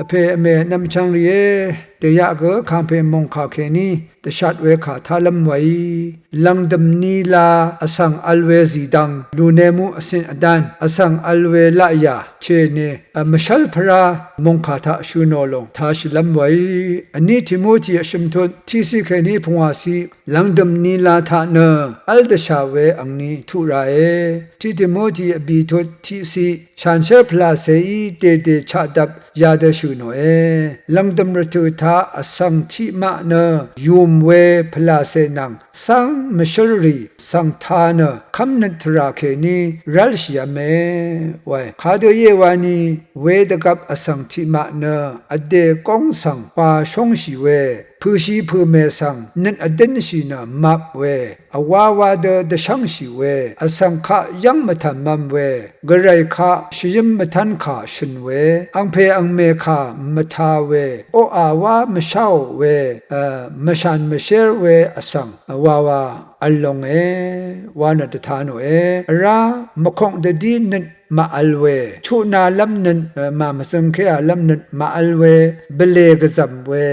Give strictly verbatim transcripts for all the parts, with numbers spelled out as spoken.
Pè vmè vnvm chvngrìé, dèyaq gø kàngpè mòngkà kèní dvshat we kà tálv́m weí, lv̀ngdø̀m nila vsvng vl we zìdvng lùne muq vcin vdán vsvng vl we laqyà chène, mvshv́lpvrá mòngkà taq shø̀ nò lòng tāshìlv́m weí, vní Timoti vshø̀m tut tiqciq kèní pungwàciq, lv̀ngdø̀m nila taq nø v́l dvshà we angni tuq ràe. Tiq Timoti vbì tut tiqciq, shanshér pvlàcèí dèdè chaqdvp yadø shø̀ nòe. Lv̀ngdø̀m rvtø̀ taq vsvng tiqmaq nø yùm we pvlàcè nvng cv́ng mvshǿrrì svng tā nø kv́mnøt tvrà kèní rv́lshìv̄me wae. Kadø íe wani, wedvgvp vsvng tiqmaq nø vdè góng svng wa shóngshì we, pø̀shi pø̀mè svng nøt vdǿnshì nø map we, vwawa dø dvshv́ngshì we, vsvng kaq yv́ng mvtv̀mv̄m we, gvray kaq shvyǿm mvtv́nkà shø̀n we, angpè angmè kà mvtā we, oqà wá mvsháò we, mvshàn mvshér we vsvng wawa v̄l longe wa nø dvtā nòe. Vrá mvkok dvdí nøt màvl we, chutnalv́m nøt, màmvzøngkéàlv́m nøt màvl we, bvlè gvzv̀m we,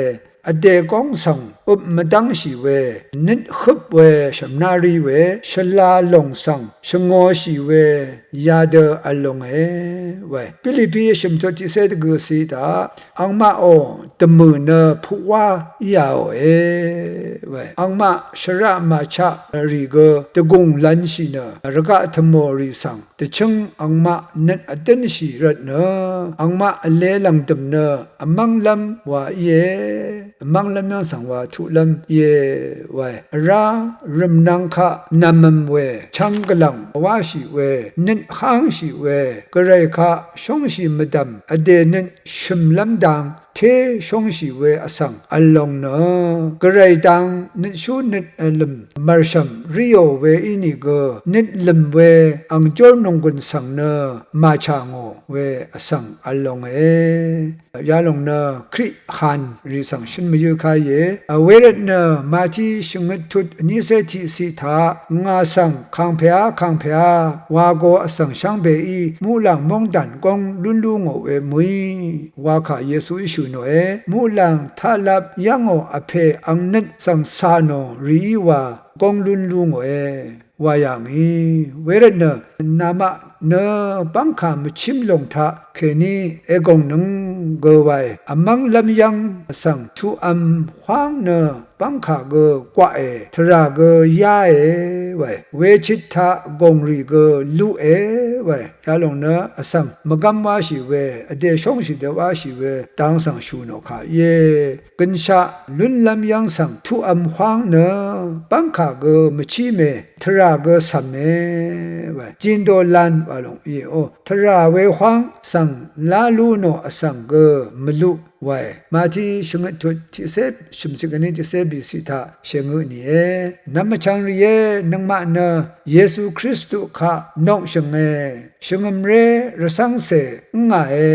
vdè góng svng øp mvdv́ngshì we, nøt høp we, shv̀mná rí we, shvla lòng svng shvngōshì we, yadø v̄l longe wae. Pilipi vshø̀m tut tiqcé dvgø̀ ciq taq, angmaqò dvmø̀ nø puqwá íāòe wae. Angmaq shvraq màchaq rì gø dvgùng lv̄nshì nø, rvgaq tvmòrì svng dvchǿng angmaq nøt vdǿnshì rvtnø, angmaq vle lv̀ngdø̀m nø vmv́nglv́m wa íe, vmv́nglv́m yv́ng svng wa tuqlv́m íe wae. Vrá rø̀mnvng kaq nv̀mv̄m we, chv̄ng gvlv̀ng vwáshì we, nøt hángshì we, gvray kaq shóngshì mvdv̀m vdè nøt shø̀mlv́m dang té shóngshì we vsvng v̄l long nø, gvray dang nøtshú nøt vlø̀m mv̀rshv̀m ríò we ínìgø, nøt lø̀m we angjórnònggùn svng nø màchà ngò we vsvng v̄l longe. Yalòng nø Kriq han rì svng shǿn mvyǿ káìe. Wervtnø Mati shvngøt tut vnícé tiqciq taq, ngà svng kàngpèá kàngpèá wa go vsvng shvngbeí muqlàng móngdàn góng lún lú ngò we mø̀í wakà Yesuí shø̀ nòe. Muqlàng taqlap yv́ngò vpè ang nøt svng cà nò rìí wa góng lún lú ngòe wa yà ngì. Wervtnø namaq nø bv́ngkà mvchím lòng taq kèní ègòngnøng gø wae. Vmv́nglv́m yv́ng svng tuqv̄m hwáng nø bv́ngkà gø gwaqe, tvrà gø yáe wae. Wechit taq gòngrì gø luqe wae. Yalòng nø vsvng mvgv́m wáshì we, vdè shóngshì dø wáshì we dang svng shù nò kà íe. Gønshaq lúnlv́m yv́ng svng tuqv̄m hwáng nø bv́ngkà gø mvchíme, tvrà gø cv̀me wae. Jindò lan wa lòng íe o. Tvrà we hwáng svng lá lú nò vsvng gø mvluq wae. Mati shvngøt tut tiqcé shø̀mciq vní tiqcé bìciq taq shèngø nìe. Nvm vchvng rìé, nøngmaq nø Yesu Kristu kaq nokshø̀nge, shvngø̀mré rvcv́ngcè ǿngàe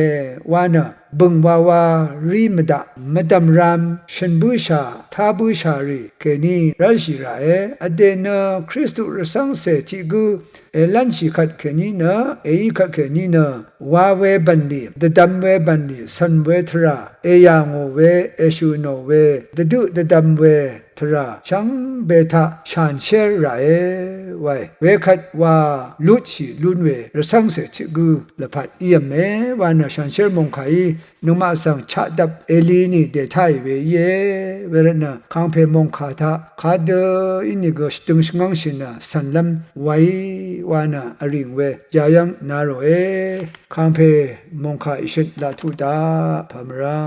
wa nø, bø̀ng wawa rí mvdaq, mvdv̀m ram shø̀n bǿshà tá bǿshà rì kèní rv́lshì ràe. Vdè nø Kristu rvcv́ngcè tiq gǿ èlv́nshì kvt kèní nø, èí kvt kèní nø, wa we bv̀nlì, dvdvm we bv̀nlì, cv̀n we tvrà, èyà ngò we, èshø̀ nò we, dvdøq dvdvm we tvrà shvngbe taq shànshér ràe wae. Wekvt wa lutshì lún we rvcv́ngcè tiq gǿ lvpat ív̄me wa nø shànshér mòngkàí nøngmaq svng chaqdvp èli nì dètáì we íe. Wervtnø kàngpè mòngkà taq kadø ínìgø shvdøng shvngv́ngshì nø cv̀nlv́m waí wa nø vrìng we yayv́ng na ròe. Kàngpè mòngkà ìshøt laq tuq daq pà mvrá.